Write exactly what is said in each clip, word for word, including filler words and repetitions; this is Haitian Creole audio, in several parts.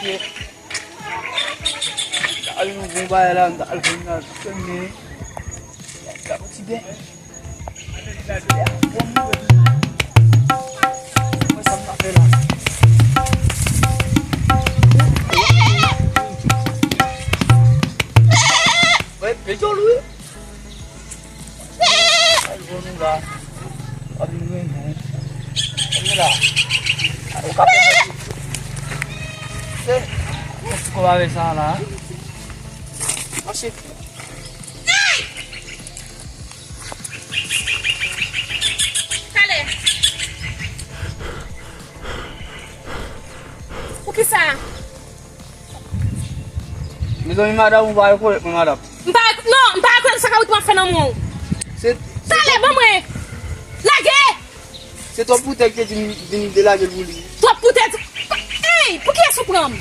Al nou bon bagay la, nou al vin la, nou fèmen. Gade yon ti ben. Mwen sa m ta fè la. Mwen pèdi w wi. Al bon nou la. Al nou la. Ou ka pèdi. Se, se ti kòb avè sa la. Mache. Talè. Poukisa? Mezanmi, madanm, ou pa rekonèt mwen, madanm. M pa, non, m pa rekonèt sa kabrit mwen ap fè nan men w. Se, se talè, ban mwen. Lage! Se twòp poutè ki te di m vin delage l pou li. Twòp poutè? Ey, pou kiyès ou pran m?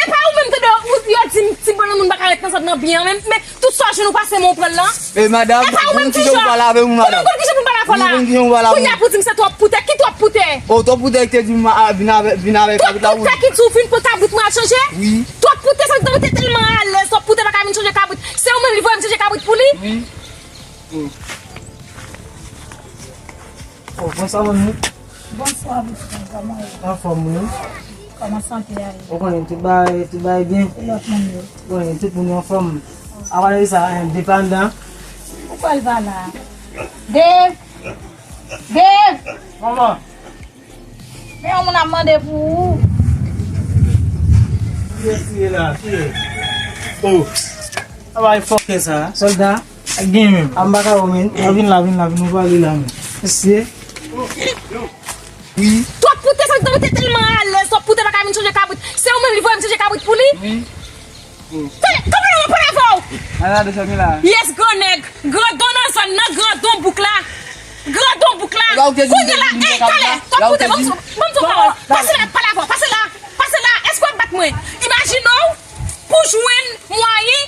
E pa ou menm tande yo di m ti bannann moun pa ka ret nan zòn nan byen an, men, men tout sa w jwenn ou pase men w pran l lan? E madanm, e pa ou menm ki jan? Ou konn kijan pou m pale avè w, madanm? Ou konn kijan pou m pale avè w la? Ou konn kijan pou m pale avè w? Kounye a pou di m se twòp poutè. Ki twòp poutè? O, twòp poutè ki te di m a, vin avè, vin avè kabrit la, wi. Twòp poutè ki di w vin pran kabrit mwen al chanje? Wi. Twòp poutè sa ki te telman alèz, twòp poutè pa ka vin chanje kabrit. Se ou menm li voye m chanje kabrit pou li? Wi. Wi. O, bonswa, manmi. Bonswa, mesye, kòman w ye? Anfòm, wi. Kòman sante a ye? Ou konnen, tout bagay, tout bagay byen. E lòt moun yo? Ou konnen, tout moun anfòm. Apa de sa, endepandan. Ou pral pa la. Dave! Dave! Manman! Men yon moun ap mande pou ou. Kiyès ki ye la? Kiyès? O! Sa pa e fòkè sa? Sòlda? Ak gen menm. A m pa ka wè w, men. A, vin la, vin la, vin nou pale la, men. Mesye. Wi. Twòp poutè sa, twòp poutè telman alèz, twòp poutè pa ka vin chanje kabrit. Se ou menm li voye m chanje kabrit pou li? Wi. Wi. Tande, kanpe la, mwen pale avè w. Ala de fèmen la. Yes, gran nèg. Grandon nan zòn nan, grandon bouk la. Grandon bouk la. Kounye a la, ey, talè, twòp poutè, ban m di w, ban m di w pawòl. Pase la, pale avè w, pase la, pase la, èske w ap bat mwen? Imajine w, pou jwenn mwayen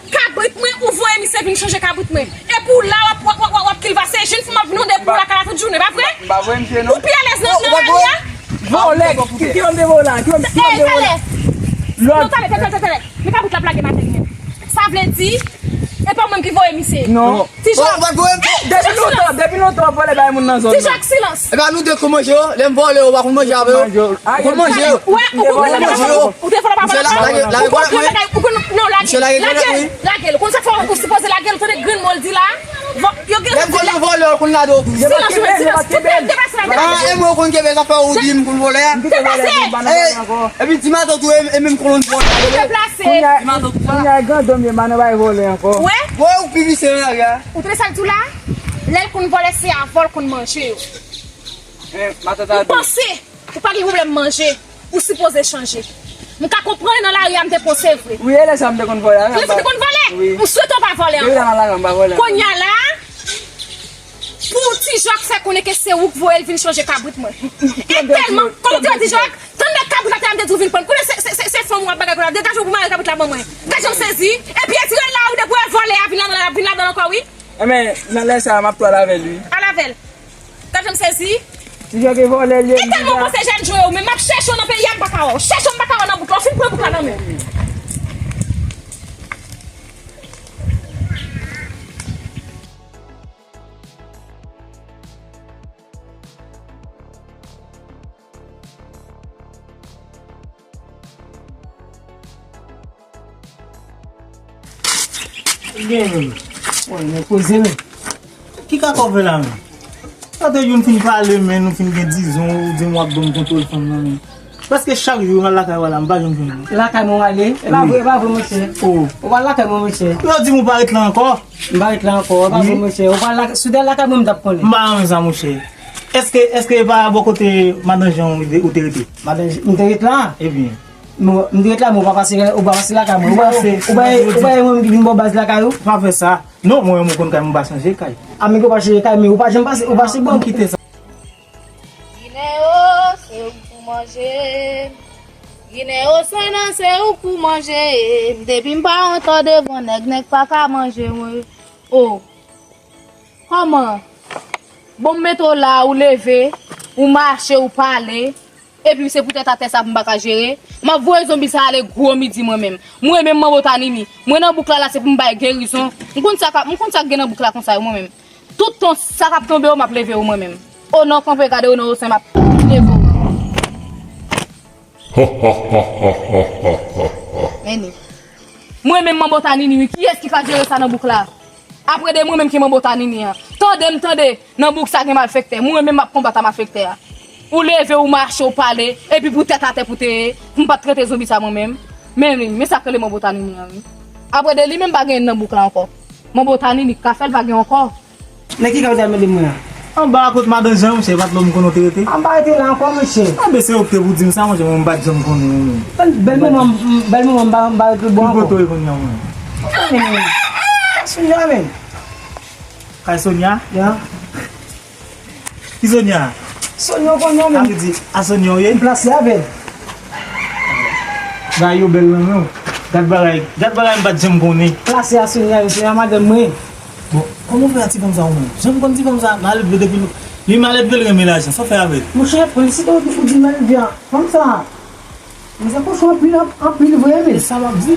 kabrit mwen ou voye misye vin chanje kabrit mwen. Epi w la w ap, w ap, w ap, w ap kilvase, jenn fanm ap vin mande pou w lakay la tout jounen, pa vre? M pa voye misye, non. Ou pi alèz nan, nan lari a? Vòlè, ki, ki moun te voye la? Ki moun, ki moun te voye la? Ey, talè. Non, talè, talè, talè, talè. Men kabrit la ap lage maten li menm. Sa vle di, e pa mwen ki voye misye. Non. Ti Jòk. Depi lontan, depi lontan w ap vòlè bay moun nan zòn nan. Ti Jòk, silans. Epa nou de konn manje yo, lè m vòlè yo, ou pa konn manje avè yo. Ou konn manje yo. Ou konn manje yo. Ou te vòlè pa vòlè. Ou konn fè bagay, ou konn, non, lage l. Lage l. Ou konn sa fè ou sipoze lage l, ou tande grenn mo l di la. Lè m konn vòlè, ou konn lage yo tou. Silans, silans, silans. Deplase la, deplase. Ah, e mwen ou konn kenbe zafè ou di m konn vòlè. Deplase. Epi ti matant ou e menm kolon vòlè. Deplase. Kounye a, kounye a grandon m ye, m pa nan bay vòlè ankò. Wè? Wè ou pi visye nan lari a. Ou tande sa l di w la? Lè l konn vòlè, se avè w l konn manje yo. M panse ou pa gen pwoblèm manje. Ou sipoze chanje. M ka konprann nan lari a m te pran se vre. Wi, e lè sa m te konn vòlè. Lè sa w te konn vòlè? Wi. M swete w pa vòlè ankò. Depi lè m al lari a m pa vòlè ankò. Kounye a la, pou Ti Jòk fè konnen ke se ou k voye l vin chanje kabrit mwen. E tèlman, kòman w te di Ti Jòk? Tann lè kabrit la te a m te di w vin pran l. Kounye a se, se, se, se fanm w ap bagay kounye a. Degaje w pou mare kabrit la ban mwen. Gad jan m sezi. Epi e ti rèl la wi depi w wè vòlè a vin ladan l, ap vin ladan l ankò wi. Enben, nan lè sa a, m ap twal avè l wi. Al avè l. Gad jan m sezi. Ti Jòk e vòlè l ye. E tèlman w panse jèn jan yo, men m ap chèche w nan peyi a, m pa ka wè w. Chèche w, m pa ka wè w nan bouk la. W fin pran bouk la nan men w. Gen menm. Mwen, men poze men. Ki kaka w fè la menm? Sa te di nou fin pale men nou fin gen dizon, ou di m w ap ban m kontwòl fanm nan men. Prèske chak jou m al lakay ou la, m pa janm jwenn ou. Lakay mwen w ale? E pa vre, e pa vre monchè. Oh. Ou pa lakay mwen monchè. Yo di m ou pa ret la ankò. M pa ret la ankò, e pa vre monchè. Ou pa lakay, si w te al lakay mwen m t ap konnen. M pa renmen sa monchè. Èske, èske e pa bò kote Madan Jan ou te rete? Madan Jan, m te ret la? Ebyen. Bon, m te ret la, men ou pa pase, ou pa pase lakay mwen. Ou pa, ou pa, ou pa, ou pa mwen ki vin bò baz lakay ou? Pa fè sa. Non, mwen menm ou konn kay mwen pa chanje kay. A men ou pa chanje kay, men ou pa janm pase, ou pase bò. Kite sa. Ginen o, se ou k pou manje. Ginen o, swen nan se ou k pou manje. Depi m pa antre devan nèg, nèg pa ka manje mwen. O. Kòman? Bon, m mete w la, ou leve, ou mache, ou pale. Epi se pou tèt atè sa pou m pa ka jere. M ap voye zonbi sa ale gwo midi mwen menm. Mwen menm Manbo Tanini. Mwen nan bouk la la se pou m bay gerizon. M konn sa k ap, m konn sa k gen nan bouk la konsa yo mwen menm. Tout tan sa k ap tonbe yo m ap leve yo mwen menm. O non kanpe gade o non o sen m ap leve w. Men ni. Mwen menm Manbo Tanini wi, kiyès ki ka jere sa nan bouk la? Apre de mwen menm ki Manbo Tanini an. Tande m tande, nan bouk sa gen malfektè. Mwen menm m ap konbat a malfektè a. Ou leve, ou mache, ou pale, epi pou tèt atè pou te ye, pou m pa t trete zonbi sa mwen menm. Men ni, men sa k rele Manbo Tanini an wi. Apre de li menm pa gen nan bouk la ankò. Manbo Tanini ka fè l pa gen ankò. Nan ki kay ou t al mete mwen an? Anba a kot madan Jan, monchè, e pa t la m konnen w te rete? Anba rete la ankò, monchè. Anben, se ou ki te pou di m sa, monchè, mwen m pa t janm konnen ou menm. Bèl, bèl manman, bèl manman, m pa, m pa rete bò ankò. Ki kote w ye kounye a, mwen? Sonya, men. Kay Sonya? Ya. Ki Sonya? Sonya, w konnen, men. Sa vle di, a Sonya w ye? M plase avè l. Bagay yo bèl nan men w. Gad bagay, gad bagay m pa t janm konnen. Plase a Sonya, Sonya madanm mwen. Bon, kòman w fè a ti fanm sa ou menm? Janm konn ti fanm sa, maledve depi li maledve l renmen lajan, sa w fè avè l? Monchè, pran li site ou di maledve a. Fanm sa, li se kochon anpil, anpil vre men. E sa m ap di?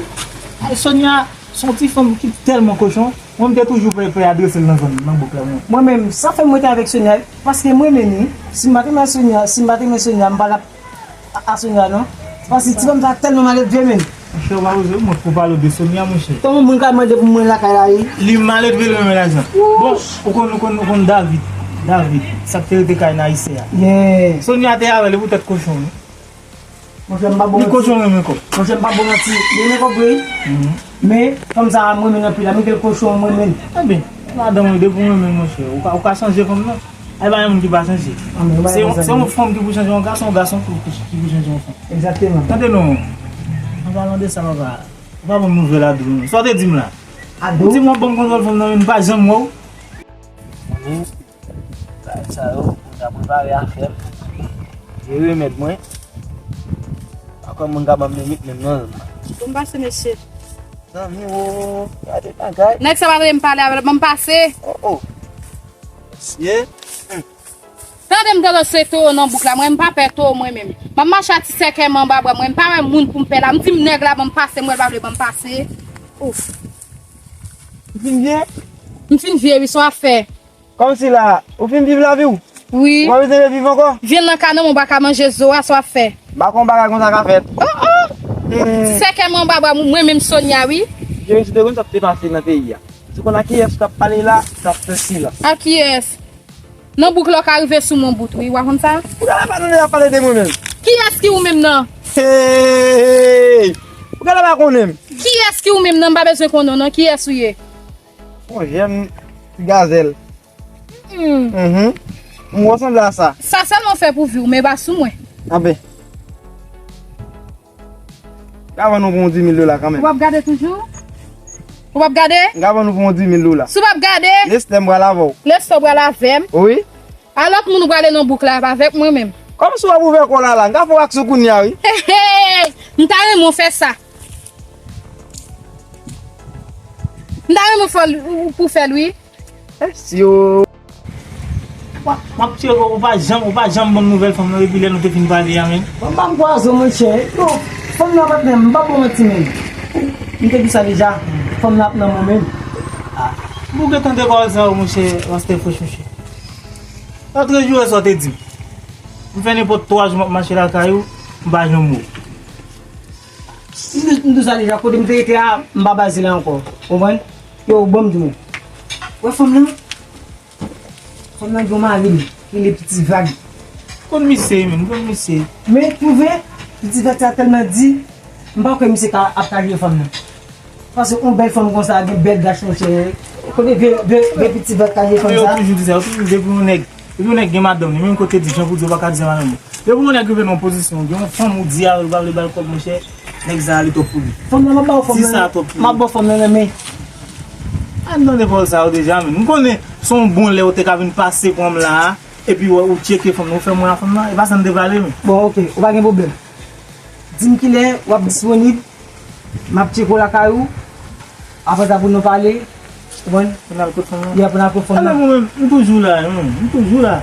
Ay, Sonya, se yon ti fanm ki tèlman kochon, mwen m te toujou prè, prè adrese l nan zòn, nan bouk la mwen. Mwen menm, sa fè m rete avèk Sonya, paske mwen menm, si m pa t renmen Sonya, si m pa t renmen Sonya, m pa t ap a, a Sonya non. Paske ti fanm sa tèlman maledve men. Monchè, ou pa poze mwen pou pale de Sonya, monchè. Kòman moun ka mande pou mwen lakay la, wi? Li maledve l renmen lajan. Bon, ou konn, ou konn, ou konn David. David, sa k te rete kay nan Ayisyen a. Yeah. Sonya te avè l, li poutèt kochon, wi. Monchè, m pa bon manti. Li kochon renmen kòb. Monchè, m pa bon manti. Li renmen kòb, wi. Mhm. Men, fanm sa a, m renmen l anpil. Anpil kochon, m renmen l. Ebyen, madanm ou depi w renmen l, monchè, ou ka, ou ka chanje fanm nan. Ay, pa gen moun ki pa chanje. Se yon, se yon fanm ki pou chanje yon gason, yon gason ki pou, ki pou chanje yon fanm. Egzakteman. Tande non. An palan de sa, papa, ou pa ban m nouvèl a dou non. Sa w te di m la? A dou? Ou di m w ap ban m kontwòl fanm nan, men m pa janm wè w. Konnen, sa, sa yo, mwen ka prepare afè m. Jere mèt mwen. Ankò moun ka ban m limit menm non. Bon pase, mesye. Zanmi, o, gade bagay. Nèg sa pa vle m pale avè l, ban m pase. O, o. Mesye. Tande m tande se towo nan bouk la, mwen m pa pè towo mwen menm. M ap mache a ti sèkèy m anba bra mwen, m pa wè moun pou m pè la. M di m nèg la ban m pase, m wè l pa vle ban m pase. Ouf. Ou fin vye? M fin vye wi, se yon afè. Kòmsi la, ou fin viv lavi w? Wi. Ou pa bezwen reviv ankò? Vyann nan ka nan men w pa ka manje zo a, sa w ap fè? M pa konn bagay konsa ka fèt. Oh, oh! Ti sèkèy m anba bra mwen menm Sonya wi. Jerry, si w te konn sa k te pase nan peyi a. Si w konn a kiyès w t ap pale la, w t ap fè silans. A kiyès? Nan bouk la w ka rive sou mwen bout wi, w a konn sa? Ou gade pa tande y ap pale de mwen menm. Kiyès ki ou menm nan? Hey! Ou gade pa konnen m. Kiyès ki ou menm nan? M pa bezwen konnen w non, kiyès ou ye? Yon jèn ti gazèl. Hmm. Mhm. M wè w sanble a sa. Sa sèlman fè pou vi w, men pa sou mwen. Anben. Gavan nou pou yon di mil dola kanmenm. Ou p ap gade toujou? Ou p ap gade? Gavan nou pou yon di mil dola. Si w p ap gade? Lestè m pral avè w. Lestè w pral avè m? Wi. A lòt moun ou prale nan bouk la, pa avèk mwen menm. Kòmsi w ap ouvè kò w la la, m ka fè w aksyon kounye a wi. Hey, hey! M ta renmen w fè sa. M ta renmen w fè l pou fè l wi. Eh, si yo. M ap tcheke w, ou pa janm, ou pa janm ban m nouvèl fanm nan depi lè nou te fin pale a menm. Ban m pwazon monchè. Yo, fanm nan patnè m, m pa bon manti menm. M te di w sa deja, fanm nan ap nan men w menm. Ah, m bouke tande pawòl sa yo monchè, pastè French monchè. Lòt jou wè sa w te di m. M fè nenpòt twa jou m ap mache lakay ou, m pa janm wè w. M di, m di w sa deja, kote m te rete a, m pa baze la ankò. Konprann? Yo, bon, m di w. Wè fanm nan? Fanm nan gen yon mari, li rele Piti Vag. M konn misye, men, m konn misye. Men, twouve, Piti Vag sa tèlman di, m pa kwè misye ka, ap ka jere fanm nan. Paske yon bèl fanm konsa, gen bèl gach, monchè. Kote vye, vye, vye Piti Vag ka jere fanm sa? Yo toujou di sa, yo toujou di depi yon nèg, depi yon nèg gen madanm li, menm kote di jan pou di yo pa ka di se madanm li. Depi yon nèg rive nan yon pozisyon, gen yon fanm ou di avè l ou pa vle ba l kòb, monchè, nèg sa a li twòp pou li. Fanm nan, m ap ba w fanm nan. Di sa twòp pou li. M ap ba w fanm nan, men. Ann tande pawòl sa yo deja, men. M konnen se yon bon lè ou te ka vin pase pran m la a, epi ou, ou tcheke fanm nan, ou fè mwen a fanm nan, e pa sa n te pale, men. Bon, oke, ou pa gen pwoblèm. Di m kilè w ap disponib, m ap tcheke w lakay ou, apre sa pou nou pale, ou konprann? Pou n al kot fanm nan? Ya, pou n al kot fanm nan. Alò, mwen menm, m toujou la, mwen menm, m toujou la.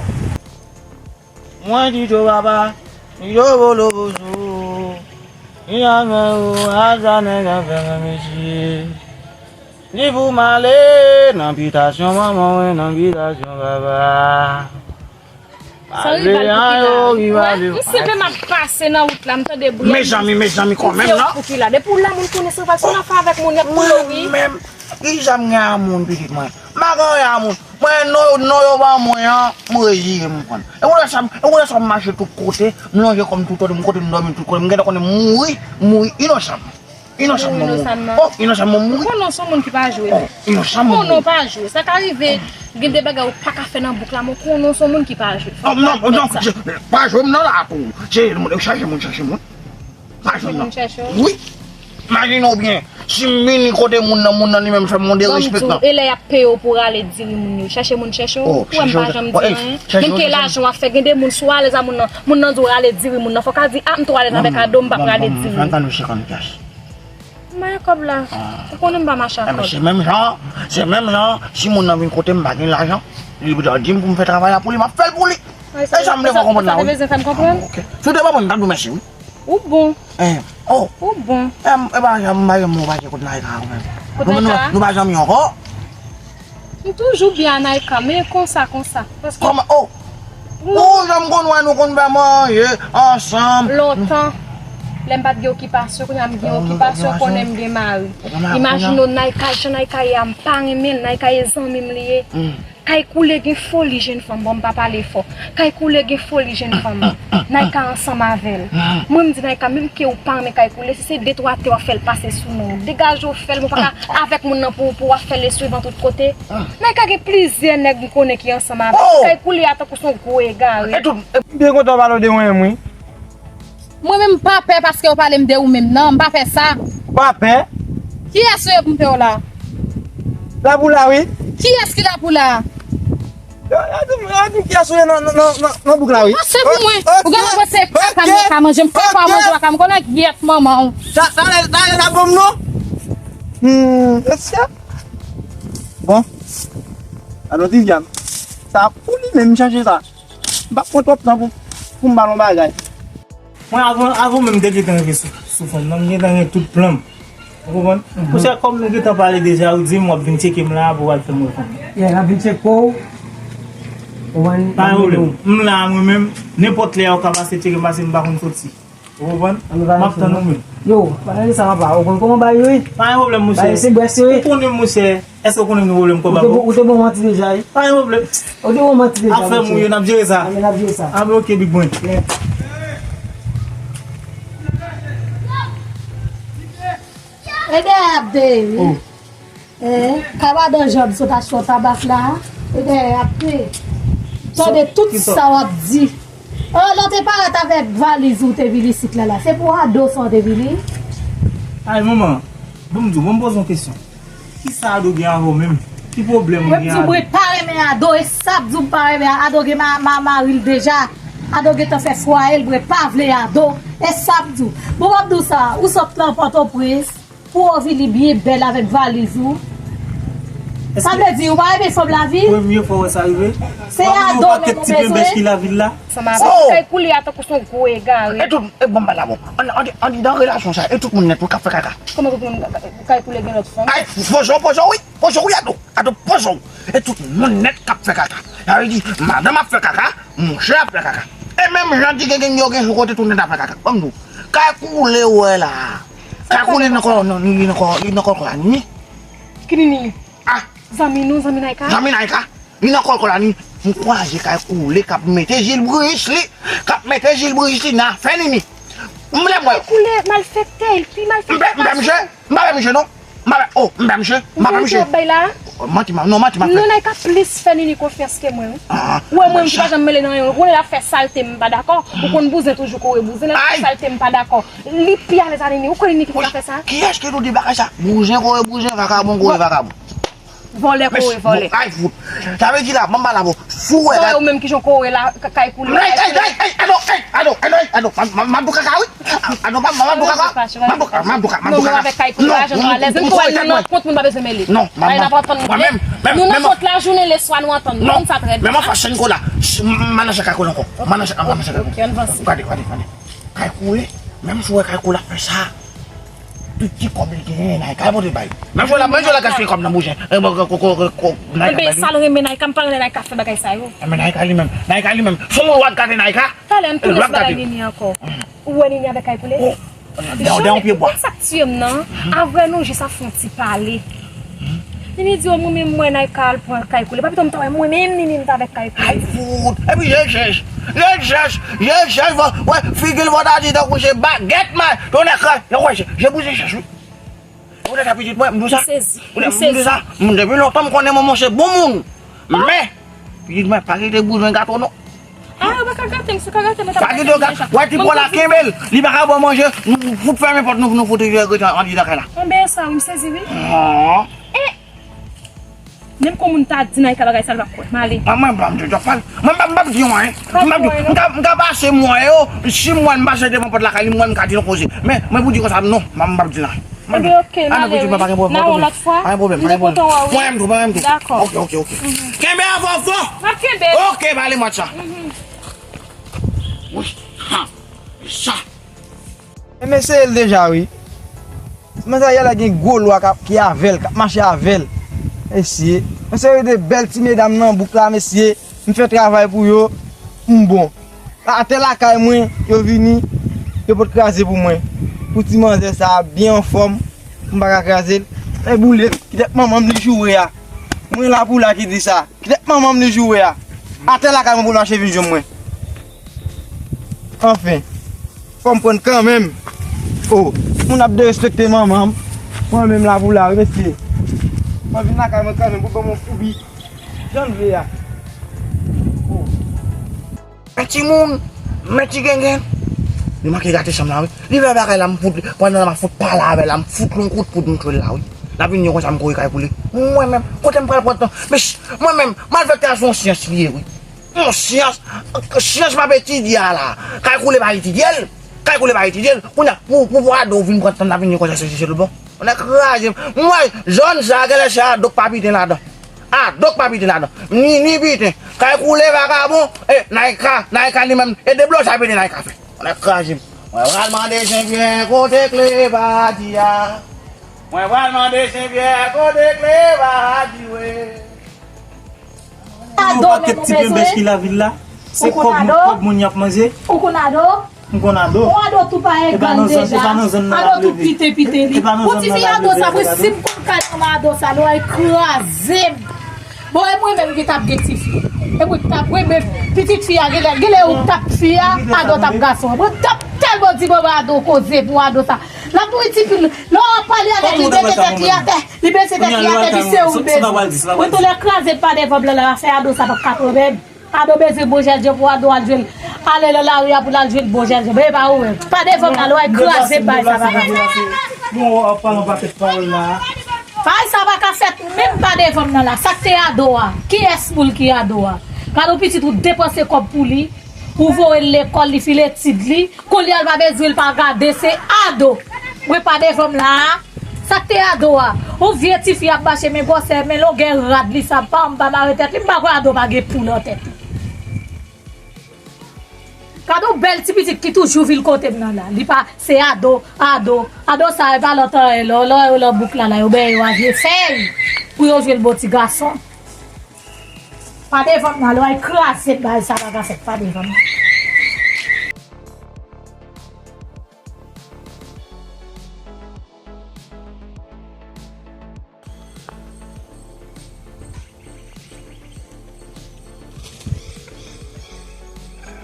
Mwen di Djo papa, Yo volo bozo. Li anmè ou aza nèg an fè men mesye. Li pou m ale nan bitasyon manman mwen, nan bitasyon papa. Sa rival pou ki la? Mwen, m senpleman ap pase nan wout la, m tande bri. Mezanmi, mezanmi, kanmenm, non? Pou ki la? Depi w la, moun konnen san fal, se yon afè avèk moun, y ap koule w, wi. Mwen menm, ki sa m gen a moun, pitit mwen? M pa gen anyen a moun. Mwen, non, non yo ban mwen an, m rejire m pran. E ou wè sa, e ou wè sa m mache tout kote, m lonje kò m tout kote, m kote m dòmi tout kote, m gentan konnen m mouri, m mouri inosan. Inosan mwen mouri. Oh, inosan mwen mouri. Ou konnen w se yon moun ki pa jwe. Oh, inosan mwen mouri. Konnen w pa jwe. Sa ka rive, gen de bagay ou pa ka fè nan bouk la, men w konnen w se yon moun ki pa jwe. Fò w pa admèt sa. Oh, non, non, pa jwe m nan la pou. Se moun, chache moun, chache moun. Pa jwenn non. Moun chèche w? Wi. Imajine w byen. Si m vini kote moun nan, moun nan li menm fè m yon derespektan. Ban m di w, e lè y ap peye w pou w rale diri moun yo? Chèche moun chèche w? Ou wè m pa janm di anyen. Menm ke lajan w ap fè, gen de moun si w alèz a moun nan, moun nan di w rale diri moun nan. Fò w ka di, a, m twò alèz avèk Ado, m p ap rale diri. Ban m, ban m senkant mil. M pa gen kòb la. Ou konnen m pa mache ak kòb. Se menm jan, se menm jan, si moun nan vin kote m pa gen lajan, li di m pou m fè travay la pou li, m ap fè l pou li. E sa m te fè konprann la, wi. Sa te bezwen fè m konprann? Ok. Si w te konprann, m t ap di w mèsi, wi. Ou bon. Eh, oh. Ou bon. Eh, m, e pa janm, m pa janm wè w pase kot Naïka ou menm. Kot Naïka? Nou, nou, nou pa janm ye ankò? M toujou byen a Naïka, men konsa, konsa. Paske... Kòman? Oh. Ou janm konn wè nou konn fè manje ansanm. Lontan, lè m pa t gen okipasyon, kounye a m gen okipasyon, konnen m gen mari. Imajine w, Naïka, jan Naïka ye a, m pa renmen l, Naïka e zanmi m li ye. Kay Koule gen foli jenn fanm, bon, m pa pale fò. Kay Koule gen foli jenn fanm. Naïka ansanm avè l. Mwen, m di Naïka, menm ke ou pa renmen Kay Koule, si se de twa tè w ap fè l pase sou non w. Degaje w, fè l, men w pa ka avèk moun nan pou, pou w ap fè l eswivan tout kote. Naïka gen plizyè nèg m konnen ki ansanm avè l. Kay Koule a tankou se yon gwo egare. M byen kontan w pale de mwen menm, wi. Mwen menm m pa pè paske w pale m de ou menm, non, m pa pè sa. Ou pa pè? Kiyès ou ye pou m pè w la? La pou la, wi. Kiyès ki la pou la? Yo, yo di m, yo di m kiyès ou ye nan, nan, nan, nan, nan bouk la, wi. Pase pou mwen. Ou genlè panse kaka m nan ka manje, m fè pa manje la ka, m konnen gyèt manman w. Sa, sa lè, sa lè la bon m non? Hmm, mesye. Bon. Alo, Viviane. Sa pou li menm chèche sa. M p ap pran twòp tan pou, pou m ba l yon bagay. Mwen, avan, avan menm m te gentan rive sou, sou fanm nan, m gentan gen tout plan m. Ou konprann? Monchè, kòm nou gentan pale deja, ou di m w ap vin tcheke m la pou w al fè m reponn. Yeah, l ap vin tcheke w. Ou konprann? Pa gen pwoblèm. M la, mwen menm, nenpòt lè w ka pase tcheke m, pase m pa konn soti. Ou konprann? M ap tann ou menm. Yo, pa gen sa papa, ou konn kòman bagay yo ye? Pa gen pwoblèm, monchè. Bagay se bwè se. Ou konnen, monchè. Èske ou konnen m gen pwoblèm kòb avè w? Ou te bon manti deja, wi. Pa gen pwoblèm. Ou te bon manti deja, monchè. Afè m ou yo, n ap jere sa. N ap jere sa. A, ok, big mwen. Yeah. E dèyè ap dèyè, wi. Oh. Eh, kabadan Jòb sot achte yon tabak la, e dèyè ap dèyè. Tande tout sa w ap di. Oh, lè w te parèt avèk valiz ou te vin isit la, la. Se pou Ado sa w te vini? Ay, manman, bon, m di w, bon, m poze yon kesyon. Kisa Ado gen avè w menm? Ki pwoblèm ou gen avè l? Mwen, m di w, mwen pa renmen Ado, e sa ap di w m pa renmen Ado, gen ma, ma, mari l deja. Ado gentan fè fwaye l, mwen pa vle Ado, e sa ap di w. Bon, m ap di w sa, ou sot nan Pòtoprens, pou w vini byen bèl avèk valiz ou. Sa vle di, ou pa renmen fanm lavi? Premye fwa w wè sa rive? Se Ado menm ou bezwen? Kay Koule a tankou se yon gwo egare. E tout, e bon, m pa dakò. An, an, andidan relasyon sa, e tout moun nèt wi k ap fè kaka. Kòman tout moun ka, ka, Kay Koule gen lòt fanm? Ay, poze w, poze w, wi. Poze w, wi, Ado. Ado, poze w. E tout moun nèt k ap fè kaka. Sa vle di, madanm ap fè kaka, monchè ap fè kaka. E menm jan ti gengeng yo gen sou kote tou nèt ap fè kaka. Ban m di w. Kay Koule w wè la. Kay Koule nan kò, nan, li nan kò, li nan kò la, ni. Ki ni, ni? Ah. Zanmi nou, zanmi Naïka? Zanmi Naïka. Li nan kòlkòl la, ni. M kwaze Kay Koule k ap mete jilbris li, k ap mete jilbris li nan afè Nini. M lè mwen. Kay Koule malfektè, li pi malfektè pase. M pa, m pa misye, m pa misye non. M pa, oh, m pa misye, m pa misye. Ou bay la? Manti, non, manti m ap fè. Non, Naïka plis fè Nini konfyans ke mwen, wi. Ou wè mwen ki pa janm mele nan anyen, ou konnen l ap fè salte, m pa dakò. Ou konn bouzen toujou kore bouzen, l ap fè salte, m pa dakò. Li pi alèz a Nini, ou konnen Nini ki fè sa? Kiyès ki tou di bagay sa? Bouzen kore bouzen, vakabon kore vakabon. Vòlè kore vòlè. Ay fout. Sa vle di la, manman la bon. Fou wè. Vòlè ou menm ki jan kore la, kay koule. Ay, ay, ay, ay, ado, ay, ado, ado, ado, m ap dou kaka wi. Ado, m ap dou kaka. M ap dou kaka. Non, nou avèk kay koule la, jan nou alèz. Menm pou wè nou nan kont, moun pa bezwen mele. Non, manman. Nou nan kont la jounen, leswa nou antann. Nou konn sa trè byen. Menm anfas Senko la. M ann chèche kay koule ankò. M ann chèche, m ann chèche kay koule. Gade, gade, gade. Kay koule. Menm si w wè kay koule ap fè sa. Tout ti kòb li genyen, Naïka pote bay. Menm jwè la, menm jwè la gaspiye kòb nan bouzen. E bon, ko, ko, ko, ko, Naïka. Enben, sa l renmen Naïka, m pa renmen Naïka fè bagay sa yo. Enben, Naïka li menm, Naïka li menm. Son moun w ap gade Naïka. Talè, m tounen sou bagay Nini ankò. Ou wè Nini avèk kay koule? Dèyè yon pye bwa. Konn sa k tiye m nan? Avrè nou jis ap fè yon ti pale. Nini di, o, mwen menm, mwen, Naïka al pran kay koule. Pa pito m ta wè, mwen menm, Nini, m ta avèk kay koule. Ay, fout. Epi, je chèch. Je chèch. Je chèch. Wè, figi l vòt a di tankou se bagèt, man. Tonnè kran. Yo, wè, je, je bouze chèch, wi. Ou te ka pitit mwen, m di w sa. M sezi. M sezi. M depi lontan m konnen manman se bon moun. Men, pitit mwen pa kite bouzen gato non. Ah, ou pa ka gate m, si w ka gate m, mwen t ap gate m deja. Pa kite w gate. Wè ti pwa la kenbe l. Li pa ka ba w manje. Nou fout fèmen pòt nou, nou fout rete andidan kay la. Anben sa wi, m sezi wi. Ah. Eh! Menm kon moun ta di Naïka bagay sa l p ap kwè. M ale. Mwen, mwen, m pa m di w pale. Mwen, m pa m p ap di yon anyen. M p ap di, m ka, m ka pase m wè yo. Si m wè m pase devan pòt lakay li, m wè m ka di yon koze. Men, mwen pou di konsa, non, m pa m p ap di l anyen. Ebyen, oke, m ale wi. Nan yon lòt fwa. Pa gen pwoblèm, pa gen pwoblèm. Mwen menm tou, mwen menm tou. Dakò. Oke, oke, oke. Kenbe avè w fò. M ap kenbe. Oke, pale mwen sa. Wi. Ha. Sa. E m eseye l deja wi. Manzè a la gen gwo lwa k ap, ki avè l, k ap mache avè l. Mesye, yon seri de bèl ti medam nan bouk la, mesye. M fè travay pou yo, m bon. Atè lakay mwen, yo vini, yo pot kraze pou mwen. Pou ti manzè sa a byen anfòm, m pa ka kraze l. Men boule, kite manman m li joure a. Mwen la pou la ki di sa. Kite manman m li joure a. Atè lakay mwen pou l mache vin jwenn mwen. Anfen. Fò m pran kanmenm. O, moun ap derespekte manman m. Mwen menm la pou la wi mesye. Mwen vin lakay mwen kanmenm pou ban m yon foubi. Jan l vle a. O. Men timoun, men ti gengen. Li manke gate chanm la wi. Li vè bagay la m fout li. Pandan m ap fout pale avè l la, m fout l yon kout poud m tchwe l la wi. L ap vin yon konsa m kouri kay pou li. Mwen menm, kote m pral pran tan? Men ch-, mwen menm, malfektè a se yon syans li ye wi. Yon syans, syans m ap etidye a la. Kay koule pa etidye l. Kay koule pa etidye l. Kounye a, pou, pou, pou ado vin pran tan, l ap vin yon konsa se, se, se l bon. Mwen kraze m. Mwen, zòn sa, genlè se ado k pa piten ladan. Ado k pa piten ladan. Ni, ni piten. Kay koule vagabon. E, Naïka, Naïka li menm. E de blo sa pete Naïka fè. Mwen kraze m. Mwen pral mande Jen Pyè kote kle badi a. Mwen pral mande Jen Pyè kote kle badi we. Ado, yon pakèt ti penbèch ki lavil la. Se kòb, kòb moun y ap manje. Ou konn ado? M konn ado. Yon ado tou pa egal deja. Ado tou pite pite li. Bon, ti fi ado sa, mwen si m konn kay manman ado sa, lè w al kraze m. Bon, e mwen menm ki t ap gen ti fi. E mwen t ap, mwen menm, pitit fi a, genlè, genlè ou t ap fi a, ado t ap gason. Mwen t ap tèlman di manman ado koze pou ado sa. L ap mouri ti fi, lè w ap pale avèk li, bese tèt li atè. Li bese tèt li atè, di se ou l beze. Mwen tou lè kraze pa devan m lan, lè w ap fè ado sa p ap ka pran menm. Ado bezwen bon jèlje pou ado al jwe l. Ale nan lari a pou l al jwe l bon jèlje. Men e pa ou menm. Pa devan m nan lwa kraze bay sa pa ka fèt. Bon, w ap pale yon pakèt pawòl la. Bay sa pa ka fèt menm pa devan m nan la. Sa k te ado a? Kiyès pou l ki ado a? Gade yon pitit ou depanse kòb pou li. Ou voye l lekòl, li fin etid li. Kounye a l pa bezwen l pa gade, se ado. Mwen pa devan m la a. Sa k te ado a? Yon vye tifi ap mache, men gwosè, men longè rad li sa, pa m pa mare tèt li, m pa kwè ado pa gen pou nan tèt li. Gade yon bèl ti pitit ki toujou vin kote m nan la. Li pa, se ado, ado. Ado sa, e pa lòt anyen, lò, lò, yo nan bouk la, la, yo benyen yo a vye fèy pou yo jwe l bon ti gason. Pa devan m nan, lè w al kraze bay sa pa ka fèt, pa devan m nan.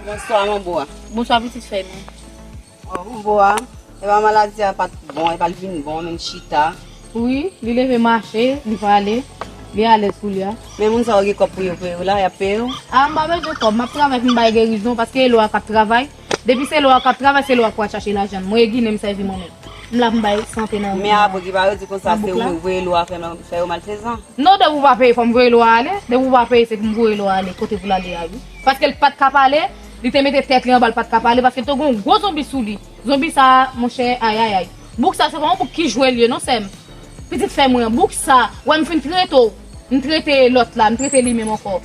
Bonswa, manbo a. Bonswa, pitit fèy mwen. Ò, manbo a. Epa maladi a pa t bon, epa l vin bon, menm chita. Wi, li leve mache, li pale, li alèz koulye a. Men moun sa yo gen kòb pou yo peye w la, y ap peye w? A, m pa bezwen kòb, m ap travay pou m bay gerizon, paske e lwa k ap travay. Depi se lwa k ap travay, se lwa k pral chache lajan l. Mwen e ginen m sèvi mwen menm. M la pou m bay sante nan. Men apre ki pa yo di konsa, se ou voye lwa fè, fè yo malfezan. Non, depi ou pa peye, fò m voye lwa ale. Depi ou pa peye, se pou m voye lwa ale kote pou l ale a, wi. Paske l pa t ka pale, li te mete tèt li anba, l pa t ka pale, paske l te gen yon gwo zonbi sou li. Zonbi sa, monchè, ayayay. Bouk sa, se pa yon bouk ki jwe l ye, non, sè m. Pitit fè mwen, bouk sa, wè m fin trete w. M trete lòt la, m trete li menm ankò.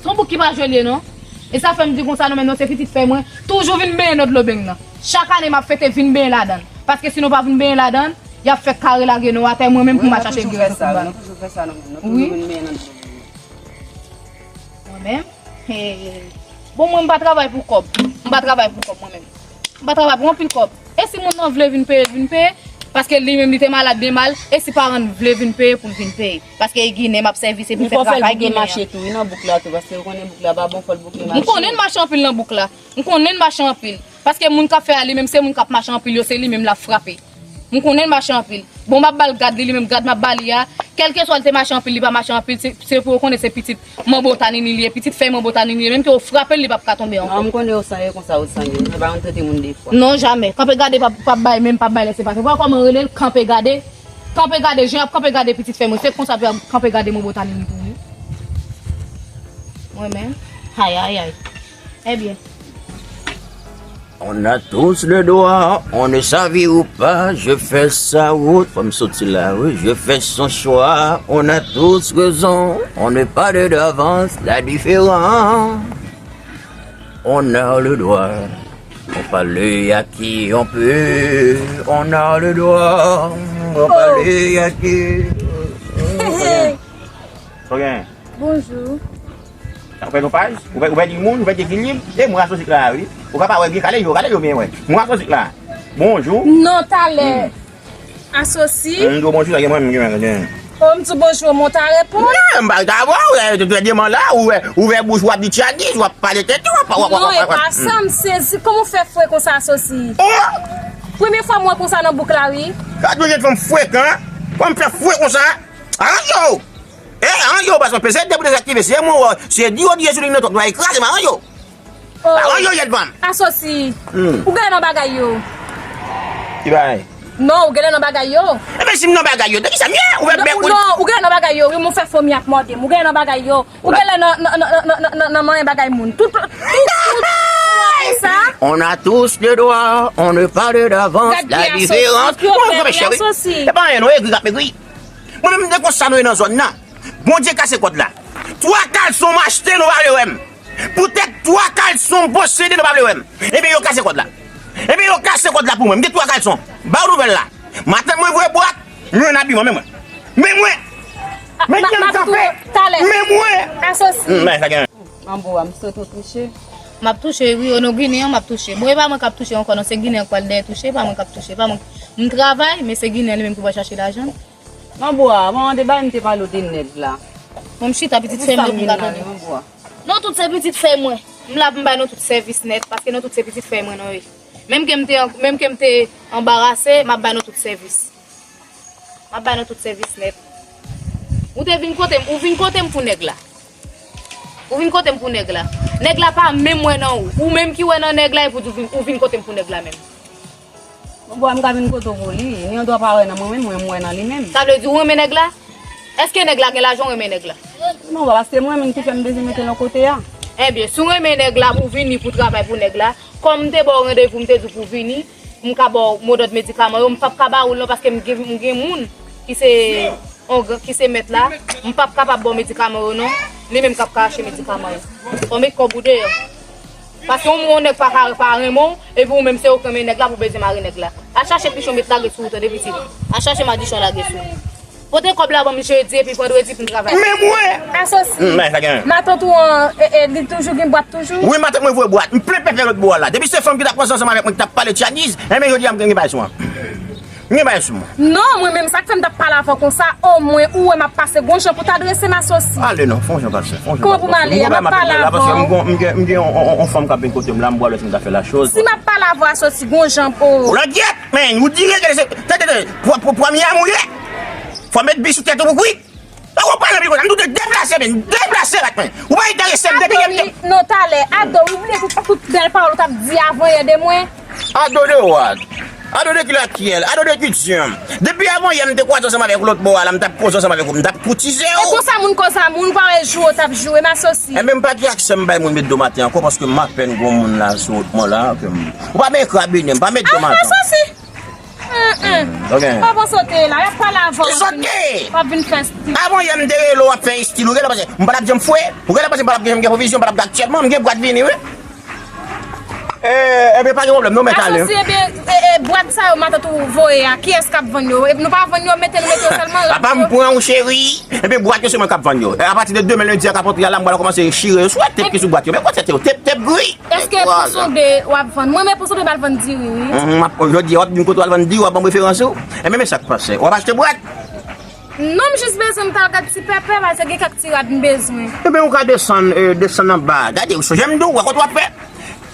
Se yon bouk ki pa jwe l ye, non. E sa fè m di konsa, non, men non, se pitit fè mwen. Toujou vin benyen nan dlo beny nan. Chak ane, m ap fete vin benyen ladan l. Paske si nou pa vin benyen ladan l, y ap fè kare lage nou atè, mwen menm pou m al chache geri sou foutbòl. Wi. Mwen menm. Bon, mwen, m pa travay pou kòb. M pa travay pou kòb, mwen menm. M pa travay pou anpil kòb. E si moun nan vle vin peye, l vin peye. Paske li menm, li te malad de mal. E si paran l vle vin peye, pou l vin peye. Paske e Ginen m ap sèvi, se pou fè travay Ginen an. Men fò fè l pou l mache tou, wi, nan bouk la tou, paske ou konnen bouk la pa bon, fò l bouke mache. M konnen l mache anpil nan bouk la. M konnen l mache anpil. Paske moun k ap fè a li menm, se moun k ap mache anpil yo, se li menm l ap frape. M konnen l mache anpil. Bon, m ap ba l gad li, li menm gad m ap ba li a. Kèlkeswa l te mache anpil, li pa mache anpil, se, se pou yo konnen se pitit manbo tanini li ye, pitit fèy manbo tanini li ye. Menm ke yo frape l, li p ap ka tonbe ankò. Non, m konnen yo san ye konsa, yo san ye. Yo pa konn trete moun de fwa. Non, jamè. Kanpe gade p ap, p ap bay, menm p ap bay lèse pase. Ou pa wè kòman yo rele l? Kanpe gade. Kanpe gade, jan y ap kanpe gade pitit fèy mwen. Se konsa pou y ap kanpe gade manbo tanini tou, wi. Mwen menm. Ay, ay, ay. Ebyen. On a tous le droit, on ne savait ou pas, je fais sa route, fò m soti la, wi, je fais son choix, on a tous raison, on ne parle d'avance, la différence. On a le droit, on parle à qui on peut, on a le droit, on parle à qui. Sa w gen? Bonjou. Ou pèdi yon paj? Ou pè-, ou pèdi moun? Ou pèdi ekilib? E mwen Asosi k la, wi. Ou ka pa wè byen, kale je w, kale je w byen, wè. Mwen Asosi k la. Bonjou. Non, talè. Asosi. M di w bonjou, sa gen mwen, m gen mwen, gen. O, m di w bonjou, mwen ta reponn. Non, m pa ta wè w, wè, tout lè deman la, ou wè, ouvè bouch, w ap di tchadiz, w ap pale tenten, w ap, w ap, w ap. Non, e pa sa, m sezi, kòman w fè fre konsa, Asosi? O! Premye fwa m wè konsa nan bouk la, wi. Gad yon jèn fanm frekan, kòman m fè fre konsa? Aranj yo! E, aranj yo, paske peze de pou dezaktive, se mwen wè, se di yo di Jezi li nan twòp, nou va ekraze m, aranj yo. Aranj yo, jèn fanm. Asosi. Ou genlè nan bagay yo. Ki bagay? Non, ou genlè nan bagay yo. Ebyen, si m nan bagay yo, de kisa m ye? Ou fè bèk ou. Non, ou genlè nan bagay yo, wi, m fè fomi ak mòde m. Ou genlè nan bagay yo. Ou genlè nan, nan, nan manyen bagay moun. Tout, tout, tout, tout sa. On a tous le droit, on ne parle d'avance, la différence. Mwen, mwen, cheri. E pa anyen, non, egri k ap egri. Mwen menm, m te konsa nou ye nan zòn nan. Bondye kase kòd la. Twa kalson m achte, nou pa vle wè m. Poutèt twa kalson m posede, nou pa vle wè m. Ebyen, yo kase kòd la. Ebyen, yo kase kòd la pou mwen. M gen twa kalson. Ba w nouvèl la. Matant mwen voye bwat, m jwenn abiman, men mwen. Men mwen. Men jan m kanpe. Men mwen. Asosi. Manbo a, m swete w touche. M ap touche, wi, o non, Ginen an, m ap touche. Bon, e pa mwen k ap touche ankò, non, se Ginen an k pral dèyè touche, e pa mwen k ap touche. E pa mwen, m travay, men se Ginen an li menm ki pral chache lajan. Manbo a, manman de bagay m te pale w de nèg la. Bon, m chita, pitit fè m yo pou m ka tande. Non, tout se pitit fè mwen. M la pou m bay nou tout sèvis nèt, paske nou tout se pitit fè mwen, non, wi. Menm ke m te, menm ke m te anbarase, m ap bay nou tout sèvis. M ap bay nou tout sèvis nèt. Ou te vin kote m, ou vin kote m pou nèg la. Ou vin kote m pou nèg la. Nèg la pa menm wè nan ou. Ou menm ki wè nan nèg la, epi ou di ou vin, ou vin kote m pou nèg la menm. Bon, m ka vin kote w pou li. Ni yon dwa pa wè nan mwen menm, mwen m wè nan li menm. Sa vle di ou renmen nèg la? Èske nèg la gen lajan ou renmen nèg la? Non, paske mwen menm ki fè m bezwen mete l yon kote a. Ebyen, si w renmen nèg la, pou w vini pou travay pou nèg la, kòm m te ba w randevou, m te di w pou w vini, m ka ba w modòd medikaman yo, m p ap ka ba ou l non, paske m gen, m gen moun ki se, ki se mèt la, m p ap kapab ba w medikaman yo non, li menm k ap ka achte medikaman yo. Fò w met kòb ou deyò. Paske yon moun, yon nèg pa ka pa renmen w, epi ou menm se ou k renmen nèg la pou w bezwen mare nèg la. Al chache pichon met lage sou ou tande pitit. Al chache madichon lage sou ou. Pote kòb la ban m jedi epi vandredi pou m travay. Men mwen! Asosi. Matant ou an, e, e, li toujou gen bwat toujou? Wi, matant mwen voye bwat. M plen pèpè lòt bò a la. Depi se fanm ki t ap panse ansanm avèk mwen, ki t ap pale tchadiz, enben jodi a m gen bagay sou mwen. M gen bagay sou mwen. Non, mwen menm sa k fè m t ap pale avè w konsa, omwen ou wè m ap pase gon jan pou w ta adrese m Asosi. Ale non, fè yon jan pase, fè yon jan pase. Kòman pou m ale a? M ap pale avè w. Paske m gen, m gen, m gen yon, yon, yon, yon fanm k ap vin kote m la, m pral wè si m ka fè la choz. Si m ap pale avè w Asosi, gon jan pou. Langyèt! Men, ou dire ke se, tande, tande, pwa, pwa, pwa miyam ou ye? Fò met bi sou tèt ou pou kwit. Lè w pale anpil konsa, m tou deplase, men, deplase rat, men. Ou pa enterese m depi yè m te. Non, talè, Ado, ou bliye tout, tout bèl pawòl ou t ap di avan yè de mwen? Ado de wad. Ado de ki lakyèl, ado de ki dyanm. Depi avan yè m te kwaze ansanm avèk lòt bò a la, m t ap koze ansanm avèk ou, m t ap koutize w. E konsa moun koz a moun, ou pa wè jou w t ap jou, e m asosi. Enben, m pa gen aksè m bay moun met do maten ankò, paske m apèn gon moun la sou wòt mwen la, ke m, ou pa menm krabinnen m, pa met do maten. Asosi. Mm, mm. Ok. Pa panse w te la, y ap pale avè w, w ap vin, w ap vin fè stil. Avan yè m te rele w ap fè stil, ou genlè panse m pa t ap janm fwe, ou genlè panse m pa t ap gen, m gen pwovizyon, m pa t ap gen aktyèlman, m gen bwat vini, wi. Eh, enben, pa gen pwoblèm, non, mèt ale. Asosi, enben, e, e, bwat sa yo matant ou voye a, kiyès k ap vann yo? E, nou pa vann yo, mete, nou mete yo sèlman. Papa m pran ou, cheri. Enben, bwat yo se mwen k ap vann yo. E, apati de demen lendi a k ap antre a la, m pral kòmanse chire yo sou tèt ki sou bwat yo. Men kote tèt yo? Tèt, tèt gri. Èske pou sonde w ap vann? Mwen, men pou sonde m al vann diri, wi. Mhm, m ap, jodi a, w ap di m kote w al vann diri, w ap ban m referans ou. Enben, men sa k pase. W ap achte bwat? Non, m jis bezwen m t al gad ti pèpè, paske gen kèk ti rad m bezwen. Enben, ou ka desann, eh, desann anba. Gade, ou sonje m di w, wè kote w ap fè.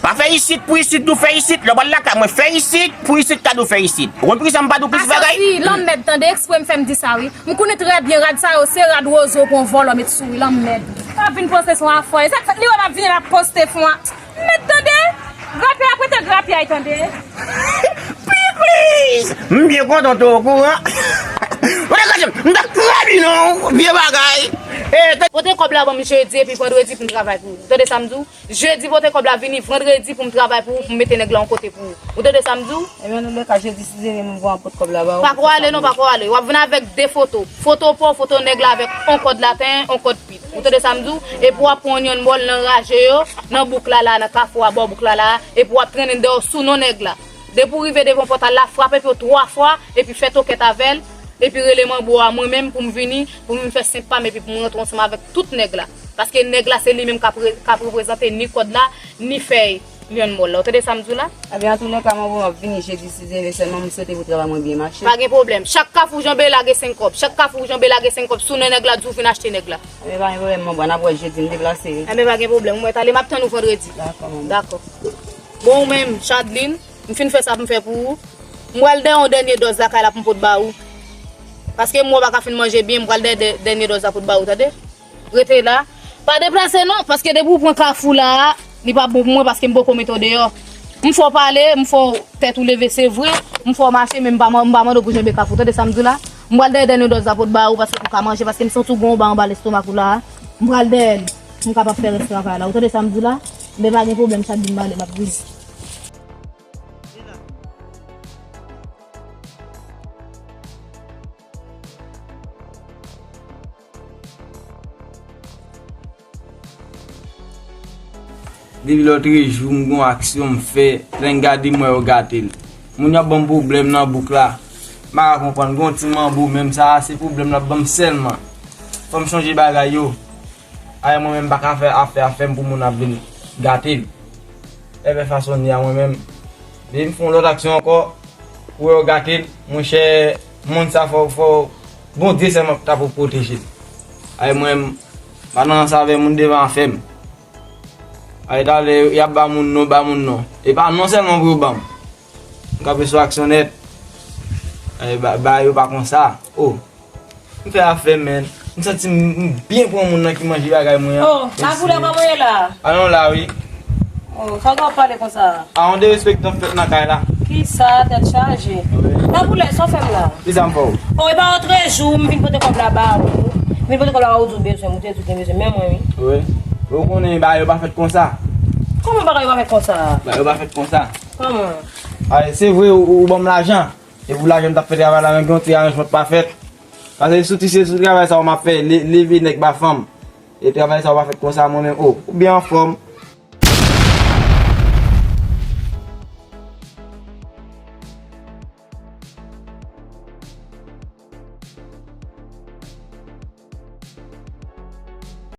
Pa fè isit pou isit, di w fè isit. Lè w pral lakay mwen, fè isit pou isit, ka di w fè isit. Ou konn poukisa m pa di w plis bagay? Asosi, lanmèd, tande, eksprè m fè m di sa, wi. M konnen trè byen rad sa yo, se rad wozo pran vòlò met sou, wi, lanmèd. Pa vin poste sou afè. Sa k fèt, li wè m ap vini, m ap poste fon an. Mèt tande, grapyay ap rete grapyay tande. Piplis! M byen kontan w te okouran. Ou te kache m, m t ap krabi non, vye bagay. E, te- Pote kòb la ban m jedi epi vandredi pou m travay pou ou. Tande sa m di w? Jedi pote kòb la vini, vandredi pou m travay pou ou, pou m mete nèg la yon kote pou ou. Ou tande sa m di w? Ebyen, nan lè ka jedi si Dye vle, m gon ap pot kòb la ba ou. Pa ko ale non, pa ko ale. W ap vin avèk de foto. Foto pa w, foto nèg la avèk on kòd laten, on kòd pit. Ou tande sa m di w? Epi w ap pran yon bòl nan raje yo, nan bouk la la, nan kafou a bò bouk la la, epi w ap trennen dèyè w sou non nèg la. Depi w rive devan pòtay la, frape pye w twa fwa, epi fè tokèt avè l, epi rele manbo a mwen menm pou m vini, pou m vin fè senp pa m, epi pou m rantre ansanm avèk tout nèg la. Paske nèg la se li menm k ap re-, k ap reprezante ni kòd la, ni fèy. Lyon mòl la. Ou tande sa m di w la? Ebyen, antoulèka, manbo m ap vini jedi si Dye vle, sèlman m swete pou travay mwen byen mache. Pa gen pwoblèm. Chak kafou janbe lage senk kòb. Chak kafou janbe lage senk kòb. Si w nan nèg la, di w vin achte nèg la. Ebyen, pa gen pwoblèm, manbo, n ap wè jedi, m deplase wi. Ebyen, pa gen pwoblèm. Ou mèt ale, m ap tann ou vandredi. Dakò, manbo. Dakò. Bon, ou menm, Chadlin, m fin fè sa pou m fè pou ou. M pral dèyè yon dènye dòz lakay la pou m pot ba ou. Paske m wè w pa ka fin manje byen, m pral dèyè dè-, dènye dòz la pot ba ou, tande? Rete la. Pa deplase non, paske depi w pran kafou la a, li pa bon pou mwen paske m poko mete w deyò. M fè w pale, m fè w tèt ou leve, se vre, m fè w mache, men m pa, m pa mande w pou janbe kafou. Tande sa m di w la? M pral dèyè dènye dòz la pot ba ou paske pou w ka manje, paske m santi w gen yon ba anba lestomak ou la a. M pral dèyè l, pou m kapab fè rès travay la. Ou tande sa m di w la? Men pa gen pwoblèm, Chadlin, m ale, m ap vini. Depi lòtrejou, m gon aksyon m fè, lè m gade m wè yo gate l. Moun yo ap ban m pwoblèm nan bouk la. M pa ka konprann, gon ti manbo menm sa a, se pwoblèm l ap ban m sèlman. Fò m chonje bagay yo. Ay, mwen menm m pa ka fè afè afè m pou moun ap vin gate l. Ebyen fason l ye a mwen menm. Depi m fè yon lòt aksyon ankò, pou yo gate l, monchè, moun sa fò, fò Bondye sèlman ta pou pwoteje l. Ay, mwen, m pa nan ranse avè moun devan afè m. Ay, talè, y ap ba moun non, ba moun non. E pa non sèlman pou yo ban m. M kanpe sou aksyon nèt. Ay, ba, ba yo pa konsa. Oh. M fè afè m, men. M santi m, m byen pran moun nan ki manje bagay mwen an. Oh, la poulè kòman ye la? Alon la, wi. Oh, sa w ap pale konsa? A, yon derespektan fèt nan kay la. Kisa, tèt chaje? Wi. La poulè, sa w fè m la? Kisa m fè w? Oh, e pa lòtrejou, m vin pote kòb la ba ou. M vin pote kòb la ba ou, di w bezwen, ou te di w te bezwen, men mwen, wi. Wi. Ou konnen bagay yo pa fèt konsa. Kòman bagay yo pa fèt konsa? Bagay yo pa fèt konsa. Kòman? Ay, se vre, ou, ou ban m lajan. E pou lajan m t ap fè travay la, men gen yon ti aranjman k pa fèt. Paske sou ti, se sou travay sa yo m ap fè, le-, leve nèg ba fanm. E travay sa yo pa fèt konsa, mwen menm, oh, ou byen anfòm.